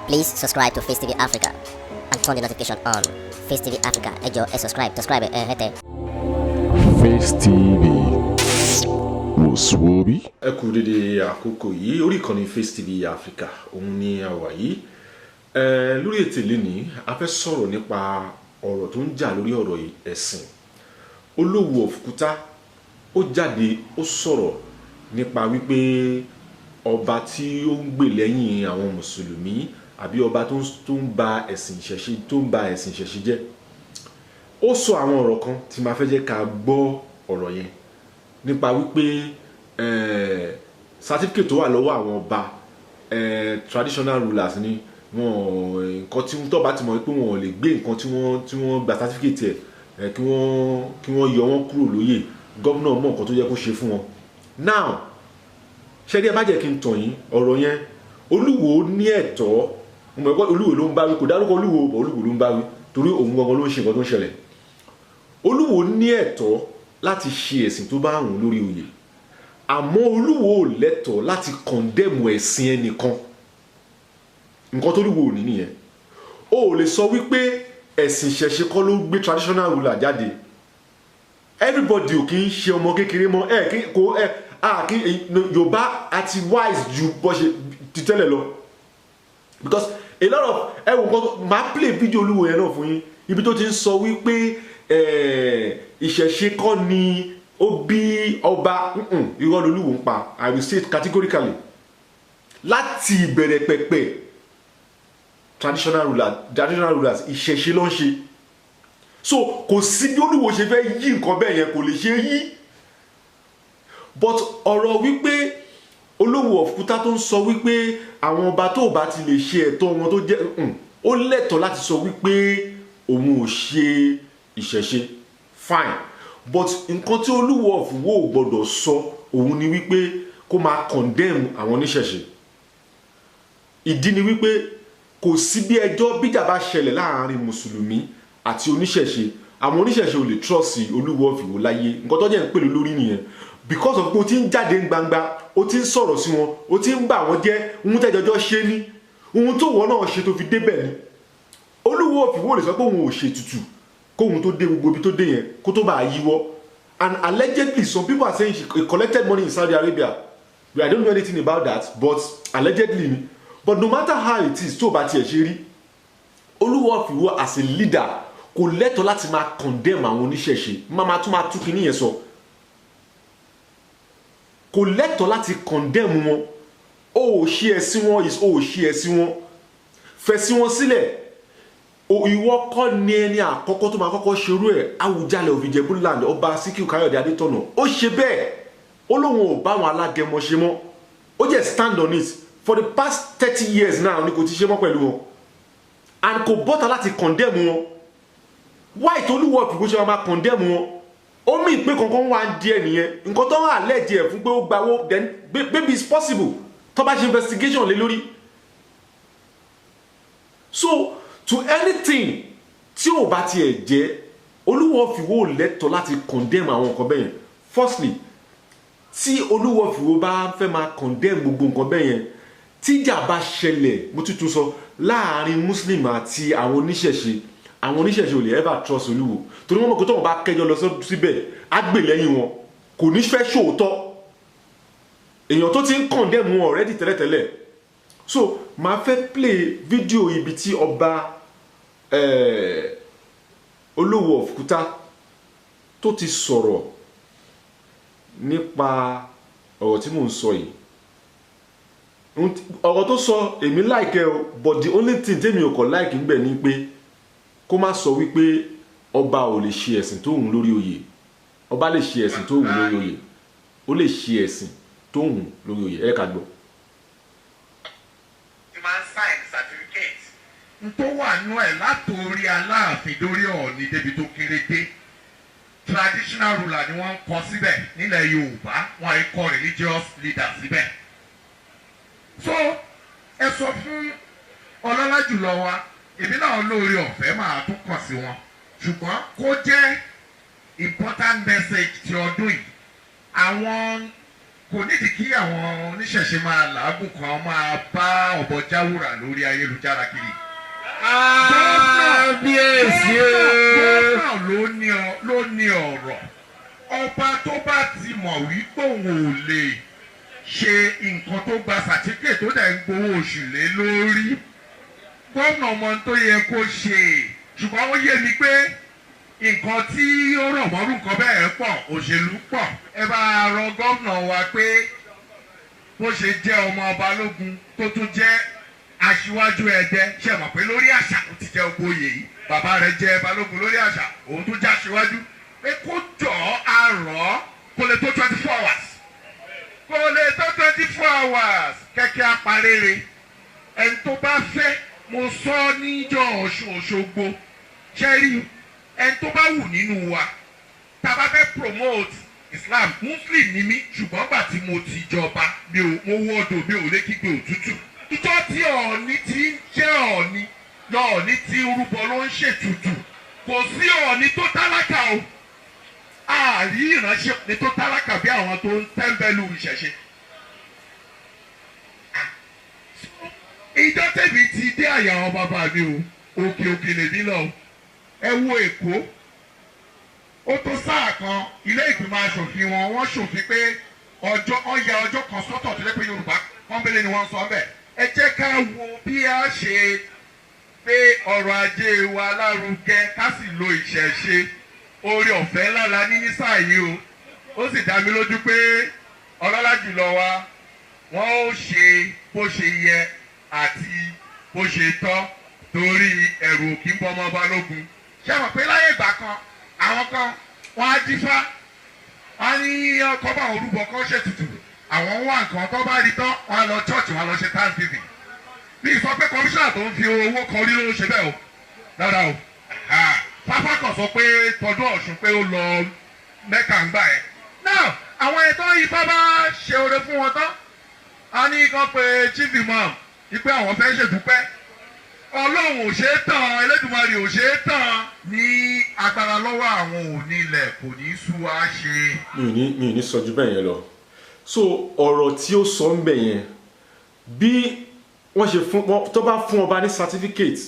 Please subscribe to Face TV Africa and turn the notification on. Face TV Africa, ẹ jọ̀ọ́, ẹ subscribe, subscribe ẹ hẹ́tẹ̀. Face TV wò sùwòbí. Ẹ kú dédé àkókò yìí. Orí ìkànnì Face TV Africa òun ni a wà yìí. Ẹ lórí ètò ìlénìí, a fẹ́ sọ̀rọ̀ nípa ọ̀rọ̀ tó ń jà lórí ọ̀rọ̀ ẹ̀sìn. Olówu of Kútà, ó jáde, ó sọ̀rọ̀ nípa wípé ọba tí ó ń gbè lẹ́yìn àwọn mùsùlùmí àbí ọba tó ń ba ẹ̀sìn ìṣẹ̀ṣe, tó ń ba ẹ̀sìn ìṣẹ̀ṣe jẹ́. Ó sọ àwọn ọ̀rọ̀ kan tí màá fẹ́ jẹ́ ká gbọ́ ọ̀rọ̀ yẹn nípa wípé certificate tó wà lọ́wọ́ àwọn ọba, traditional rulers ni wọn. Nǹkan tí tó bá ti mọ̀ wípé wọn ò lè gbé nǹkan tí wọ́n gba certificate ẹ̀, kí wọ́n yọ wọ́n kúrò lóyè. Gómìnà mọ̀ nǹkan tó yẹ kó ṣe fún wọn. Now, ṣé ẹ bá jẹ́ kí n tàn yín, ọ̀rọ̀ yẹn, Olúwo ní ẹ̀tọ́. Mo mọ̀ pé Olúwo ló ń bá wí, kò dárúkọ Olúwo bọ̀, Olúwo ló ń bá wí torí òun gangan ló ń ṣe nǹkan tó ń ṣẹlẹ̀. Olúwo ní ẹ̀tọ́ láti ṣe ẹ̀sìn tó bá wùn lórí oyè, àmọ́ Olúwo ò lẹ́tọ̀ọ́ láti condemn ẹ̀sìn ẹnìkan. Nǹkan tó Olúwo ò ní nìyẹn. O ò lè sọ wípé ẹ̀sìn ìṣẹ̀ṣe kọ́ ló gbé traditional ruler jáde. Everybody ò kì í ṣe ọmọ kékeré mọ́. Ẹ kí kò ẹ a kí Yorùbá àti wise ju bó ṣe ti tẹ́lẹ̀ lọ, because a lot of ẹ wò nǹkan tó máa play video Olúwo yẹn náà fún yín, ibi tó ti ń sọ wípé ìṣẹ̀ṣe kọ́ ni ó bí ọba. Irọ́ lolúwo ń pa. I will say it categorically, láti ìbẹ̀rẹ̀ pẹ̀pẹ̀, traditional rulers, ìṣẹ̀ṣe ló ń ṣe. So kò sí bí Olúwo ṣe fẹ́ yí nǹkan bẹ́ẹ̀ yẹn, kò lè ṣe yí. But ọ̀rọ̀ wípé Olówu of Kútà tó ń sọ wípé àwọn ọba tó bá ti lè ṣe ẹ̀tọ́ wọn tó jẹ́, ó lẹ́tọ̀ọ́ láti sọ wípé òun ò ṣe ìṣẹ̀ṣe, fine, but nǹkan tí Olúwo of Ìwó ò gbọdọ̀ sọ òun ni wípé kó máa condemn àwọn oníṣẹ̀ṣe. Ìdí ni wípé kò sí bí ẹjọ́ bíjà bá ṣẹlẹ̀ láàrin mùsùlùmí àti oníṣẹ̀ṣe, àwọn oníṣẹ̀ṣe ò lè trust Olúwo of Ìwó láyé. Nǹkan tó jẹ́ ń pè lórí nìyẹn, because of pé o ti ń jáde ń gbangba, o ti ń sọ̀rọ̀ sí wọn, o ti ń bà wọ́n jẹ́. Ohun tẹ́jọjọ́ ṣe ní ohun tó wọ́n náà ṣe tó fi débẹ̀ ni. Olúwo of Ìwó lè sọ pé òun ò ṣètùtù kóhun tó dé gbogbo ibi tó dé yẹn kó tó bá a yíwọ́. And allegedly, some people are saying he collected money in Saudi Arabia. I don't know anything about that, but allegedly ni. But no matter how it is, tó o bá tiẹ̀ ṣe rí, Olúwo of Ìwó as a leader kò lẹ́tọ̀ọ́ láti máa condemn àwọn oníṣẹ̀ṣe. Má máa tún máa tú kinní yẹn sọ, kò lẹ́tọ̀ọ́ láti condemn wọn. O ò ṣe ẹ̀sìn wọn is o ò ṣe ẹ̀sìn wọn, fẹ̀sìn wọn sílẹ̀. O ìwọ kọ́ ni ẹni àkọ́kọ́ tó máa kọ́kọ́ ṣerú ẹ̀. Awùjalẹ̀ of Ìjẹ̀bú-land, Ọba Síkírù Káyọ̀dé Adétọ̀nà, ó ṣe bẹ́ẹ̀. Ó lóun ò bá àwọn alágẹmọ ṣe mọ́. Ó jẹ́ stand on it for the past 30 years now ni kò ti ṣe mọ́ pẹ̀lú wọn, and kò bọ́ta láti condemn wọn. Why tó Olúwo of Ìwó ṣe máa condemn wọn? Ó mì pé kankan wà ń díẹ̀ nìyẹn. Nǹkan tó ń allege ẹ̀ fún pé ó gbawó, then maybe it's possible tó bá ṣe investigation lé lórí. So to anything tí ò bá tiẹ̀ jẹ́, Olúwo of Ìwó ò lẹ́tọ̀ọ́ láti condemn àwọn nǹkan bẹ́ẹ̀ yẹn. Firstly, tí Olúwo of Ìwó bá fẹ́ máa condemn gbogbo nǹkan bẹ́ẹ̀ yẹn, tíjà bá ṣẹlẹ̀, mo tuntun sọ, láàrin muslim àti àwọn oníṣẹ̀ṣe, àwọn oníṣẹ̀ṣe ò lè ever trust Olúwo, torí wọ́n mọ̀ pé tóun bá kẹjọ lọ síbẹ̀, á gbè lẹ́yìn wọn, kò ní fẹ́ ṣòótọ́. Èèyàn tó ti ń condemn wọn already tẹ́lẹ̀tẹ́lẹ̀. So màá fẹ́ play video ibi tí ọba Olówu of Kútà tó ti sọ̀rọ̀ nípa ọ̀rọ̀ tí mò ń sọ yìí. Ọ̀rọ̀ tó sọ, èmi like ẹ o, but the only thing tèmi ò kọ̀ like ń bẹ̀ ni pé kó má sọ wípé ọba ò lè ṣe ẹ̀sìn tó wùn lórí oyè. Ọba lè ṣe ẹ̀sìn tó wùn lórí oyè, ó lè ṣe ẹ̀sìn tó wùn lórí oyè. Ẹ ká gbọ́. Ti máa ń sign certificate n tó wà nú ẹ̀ látòrí Aláàfin dórí Ọ̀ọ̀ni débi tó kéré dé, traditional ruler ni wọ́n ń kọ síbẹ̀ nílẹ̀ Yorùbá. Wọ́n á kọ religious leader síbẹ̀. So ẹ sọ fún ọlọ́lá jùlọ wa, èmi náà lóore ọ̀fẹ́ máa tún kàn sí wọn, ṣùgbọ́n kó jẹ́ important message ti ọdún yìí, àwọn Kò nídìí kí àwọn oníṣẹ̀ṣe máa làágùn kan máa bá ọ̀bọ jáwúrà lórí ayélujára kiri. Kábíyèsí o. Gómìnà ló ní ọ̀rọ̀. Ọba tó bá ti mọ̀ wípé òun ò lè ṣe nǹkan tó gba sàtíkè tó dẹ̀ ń gbowó oṣù lé lórí, gómìnà mọ ohun tó yẹ kó ṣe. Ṣùgbọ́n ó yé mi pé nǹkan tí ó rọ̀ mọ́rú nǹkan bẹ́ẹ̀ pọ̀, òṣèlú pọ̀. Ẹ bá rọ gómìnà wa pé bó ṣe jẹ́ ọmọ Balógun tó tún jẹ́ aṣíwájú Ẹdẹ, ṣe mọ̀ pé lórí àṣà ó ti jẹ́ oyè yìí, bàbá rẹ̀ jẹ́ Balógun lórí àṣà, òun tún jẹ́ aṣíwájú, pé kó jọ àrọ̀ kó lè tó 24 hours, kó lè tó 24 hours kẹ́kẹ́ apárẹ́rẹ́. Ẹni tó bá fẹ́, mo sọ níjọ́ Ọ̀ṣun Òṣogbo, ṣe rí ẹni tó bá wù nínú wa tá a bá fẹ́ promote Islam, Muslim ni mí, ṣùgbọ́n gbà tí mo ti jọba, mi ò mo wọ́dọ̀, mi ò lè kígbe òtútù. Ìjọ tí Ọ̀ọ̀ni ti ń jẹ́ Ọ̀ọ̀ni lọ́ọ̀ni tí rúbọ ló ń ṣètùtù. Kò sí Ọ̀ọ̀ni tó tálákà o, àárí ìránṣẹ́ ní tó tálákà bí àwọn tó ń tẹ́ńbẹ́lú ìṣẹ̀ṣe. Ìjọ tèmi ti dé àyà àwọn bàbá mi o, òkè òkè lèmi lọ. Ẹ wo Èkó, ó tó sáà kan, ilé ìgbìmọ̀ asòfin wọn, wọ́n ṣòfin pé ọjọ́ wọ́n ya ọjọ́ kan sọ́tọ̀ tó jẹ́ pé Yorùbá pọ́nbélé ni wọ́n sọ bẹ́ẹ̀. Ẹ jẹ́ ká wo bí a ṣe gbé ọrọ̀ ajé wa lárugẹ, ká sì lo ìṣẹ̀ṣe. Oore ọ̀fẹ́ ńlá la ní ní sáà yìí o. Ó sì dá mi lójú pé ọlọ́lá jùlọ wa, wọ́n ó ṣe bó ṣe yẹ àti bó ṣe tọ́, torí ẹ̀rù òkì ń bọ́ ọmọ Balógun. Ṣé mọ̀ pé láyé ìgbà kan, àwọn kan wọ́n á dífá, wọ́n á ní ọkọ̀ bá àwọn orúbọ kan ṣètùtù, àwọn ń wá nǹkan tó bá rí tán, wọ́n á lọ church, wọ́n á lọ ṣe thanksgiving. Bí sọ pé kọmíṣánná tó ń fi owó kan rí ló ń ṣe bẹ́ẹ̀ o, rárá o. Pápá kan sọ pé tọdún Ọ̀ṣun pé ó lọ Mẹ́kà ń gbà ẹ́ now, àwọn ẹ̀tọ́ ifá bá ṣe oore fún wọn tán, a ní kan pé chief imam wípé àwọn fẹ́ ṣèdúpẹ́. Ọlọ́run ò ṣe é tàn, Elédùmarè ò ṣe é tàn. Ní agbára lọ́wọ́ àwọn onílẹ̀, kò ní í sú wa ṣe. Mi ò ní sọ ju bẹ́ẹ̀ yẹn lọ. So ọ̀rọ̀ tí ó sọ ń bẹ̀ yẹn, bí wọ́n ṣe fún wọn tó bá fún ọba ní certificate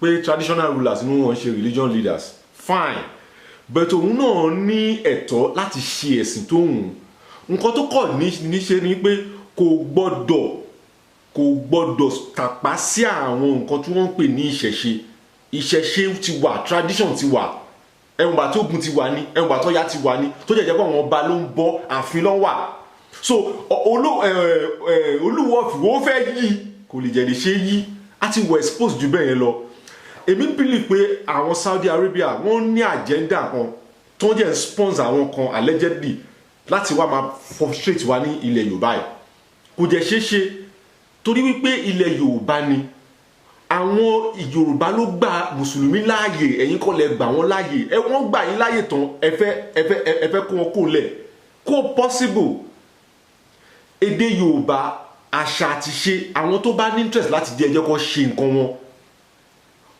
pé traditional rulers ni wọ́n ṣe, religion leaders, fine, but òun náà ní ẹ̀tọ́ láti ṣe ẹ̀sìn tó wù ú. Nǹkan tó kọ̀ ní ṣe ni pé kò gbọ́dọ̀ tàpá sí àwọn nǹkan tí wọ́n ń pè ní ìṣẹ̀ṣe. Ìṣẹ̀ṣe ti wà, tradition ti wà, ẹ̀wọ̀n tí ogun ti wà ní, ẹ̀wọ̀n tó yá ti wà ní, tó jẹ́ jẹ́ pé àwọn ọba ló ń bọ́ ààfin ló wà. So Olúwo Ìwó fẹ́ yí, kò lè jẹ́ lè ṣe yí. A ti were exposed ju bẹ́ẹ̀ yẹn lọ. Èmi believe pé àwọn Saudi Arabia, wọ́n ní agenda kan tó ń jẹ́ sponsor àwọn kan allegedly láti wá máa frustrate wa ní ilẹ̀ Yorùbá yìí. Kò jẹ́ ṣeé ṣe, torí wípé ilẹ̀ Yorùbá ni, àwọn Yorùbá ló gba mùsùlùmí láàyè, ẹ̀yin kọ́ lẹ gbà wọ́n láàyè. Ẹ wọ́n gbà yín láàyè tán, ẹ fẹ́ kó wọn kó lẹ̀, kó possible. Èdè Yorùbá, àṣà àti ṣe, àwọn tó bá ní interest láti jẹ́ ẹjẹ́ kó ṣe nǹkan wọn.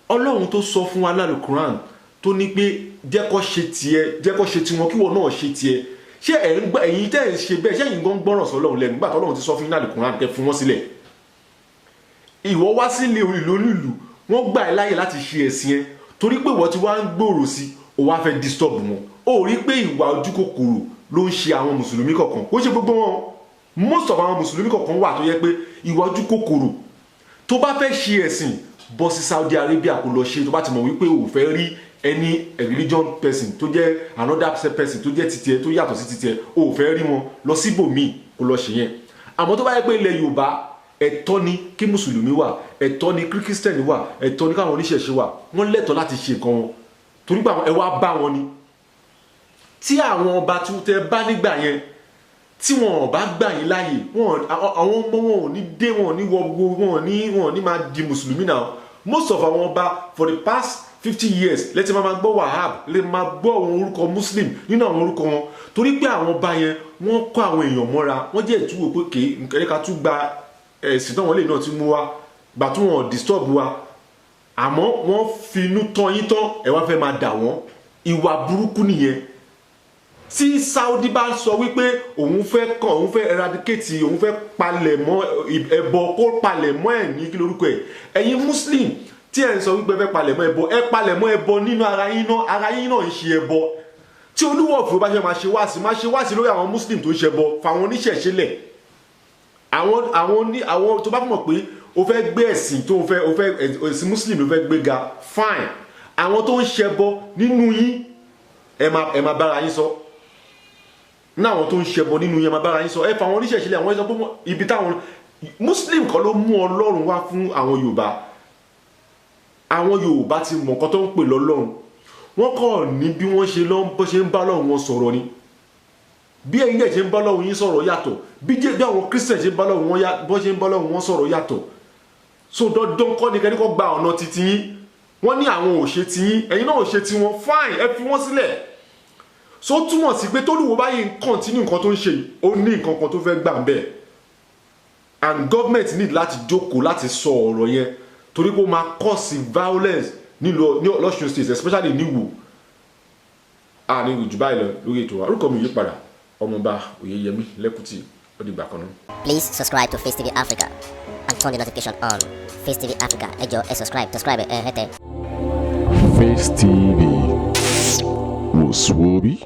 Ọlọ́run tó sọ fún wa lálẹ́ Quran tó ní pé jẹ́ kó ṣe tiẹ̀, jẹ́ kó ṣe tiwọn, kí wọ́n náà ṣe tiẹ̀. Ṣé ẹ̀ ń gbọ́? Ẹ̀yin tẹ́ ẹ̀ ń ṣe bẹ́ẹ̀, ṣé ẹ̀yin gan gbọ́ràn sọ́lọ́run lẹ́nu nígbà tọ́lọ́run ti sọ fún yín lálẹ́ Quran kẹ́ fún wọn sílẹ̀? Ìwọ wá sílé ìlú onílùú, wọ́n gbà ẹ́ láyè láti ṣe ẹ̀sìn ẹ, torí pé ìwọ ti wá ń gbòòrò sí, o wá fẹ́ disturb wọn. Ó rí pé ìwà ojú kòkòrò ló ń ṣe àwọn mùsùlùmí kọ̀ọ̀kan. Ó ṣe gbogbo wọn, most of àwọn mùsùlùmí kọ̀ọ̀kan wà tó yẹ pé ìwà ojú kòkòrò. Tó bá fẹ́ ṣe ẹ̀sìn, bọ́ sí Saudi Arabia kó lọ ṣe. Tó bá ti mọ̀ wípé o fẹ́ rí any religion person tó jẹ́ another person tó jẹ́ titiẹ, tó yàtọ̀ sí titiẹ, o fẹ́ rí wọn, lọ síbòmíì kó lọ ṣe yẹn. Àmọ́ tó bá yẹ pé ilẹ̀ Yorùbá, ẹ̀tọ́ ni kí mùsùlùmí wà, ẹ̀tọ́ ni kí kírísítẹ̀nì wà, ẹ̀tọ́ ni káwọn oníṣẹ̀ṣe wà. Wọ́n lẹ́tọ̀ọ́ láti ṣe nǹkan wọn, torí pé ẹ wá bá wọn ni. Tí àwọn ọba tí tẹ bá nígbà yẹn, tí wọn ò bá gbà yín láàyè, wọn àwọn ọmọ wọn ò ní dé, wọn ò ní wọ gbogbo, wọn ò ní máa di mùsùlùmí náà. Most of àwọn ọba for the past 50 years lẹ́tí máa gbọ́ Wahab, lè máa gbọ́ àwọn orúkọ Muslim nínú àwọn orúkọ wọn, torí pé àwọn ọba yẹn, wọ́n kọ́ àwọn èèyàn mọ́ra. Wọ́n jẹ́ ìtúwò pé kéé ẹ̀ka tún gba ẹ̀sìn táwọn lè náà ti mú wa gbà tí wọ́n disturb wa. Àmọ́ wọ́n finú tán yín tán, ẹ wá fẹ́ máa dà wọ́n. Ìwà burúkú nìyẹn. Tí Saudi bá sọ wípé òun fẹ́ kàn, òun fẹ́ eradicate, òun fẹ́ palẹ̀ mọ́ ẹbọ, kó palẹ̀ mọ́ ẹ̀ ní kí lórúkọ ẹ̀, ẹ̀yin Muslim tí ẹ̀ ń sọ wípé ẹ fẹ́ palẹ̀ mọ́ ẹbọ, ẹ palẹ̀ mọ́ ẹbọ nínú ara yín náà. Ara yín náà ń ṣe ẹbọ. Tí Olúwo of Ìwó bá ṣe máa ṣe wáàsí, máa ṣe wáàsí lórí àwọn Muslim tó ń ṣẹbọ, fáwọn oníṣẹ̀ṣe lẹ̀. Àwọn ní àwọn tó bá mọ̀ pé o fẹ́ gbé ẹ̀sìn tó o fẹ́, o fẹ́ ẹ̀sìn Muslim ló fẹ́ gbé ga, fine. Àwọn tó ń ṣẹbọ nínú yín, ẹ máa bára yín sọ ní àwọn tó ń ṣẹbọ nínú yín, ẹ máa bára yín sọ. Ẹ fà àwọn oníṣẹ̀ṣe lẹ̀. Àwọn sọ pé ibi táwọn Muslim kọ́ ló mú Ọlọ́run wá fún àwọn Yorùbá. Àwọn Yorùbá ti mọ̀ nǹkan tó ń pè lọ́lọ́run. Wọ́n kọ́ ní bí wọ́n ṣe lọ́ bó ṣe ń bá Ọlọ́run wọn sọ̀rọ̀ ni. Bí ẹ̀yin dẹ̀ ṣe ń bá Ọlọ́run yín sọ̀rọ̀ yàtọ̀, bí àwọn Christian ṣe ń bá Ọlọ́run wọn bó ṣe ń bá Ọlọ́run wọn sọ̀rọ̀ yàtọ̀. So dandan kọ́ ni kẹ́ni kọ́ gba ọ̀nà titi yín. Wọ́n ní àwọn ò ṣe tiyín, ẹ̀yin náà ò ṣe tiwọn, fine, ẹ fi wọ́n sílẹ̀. So ó túmọ̀ sí pé tólúwo báyìí ń continue nǹkan tó ń ṣe yìí, ó ní nǹkan kan tó fẹ́ gbà ń bẹ̀, and government need láti jókòó láti sọ ọ̀rọ̀ yẹn, torí pé ó máa cause violence nílùú ní l'Ọ́ṣun State, especially níwò. A ní jù báyìí lọ lórí ètò wa. Orúkọ mi yí padà, Ọmọọba Oyèyẹmí Lẹ́kùtì. Ó dìgbà kan náà. Please subscribe to Face TV Africa and turn the notification on. Face TV Africa, ẹ jọ̀ọ́, ẹ subscribe, subscribe ẹ hẹ́tẹ̀. Face TV. Wò sùn orí.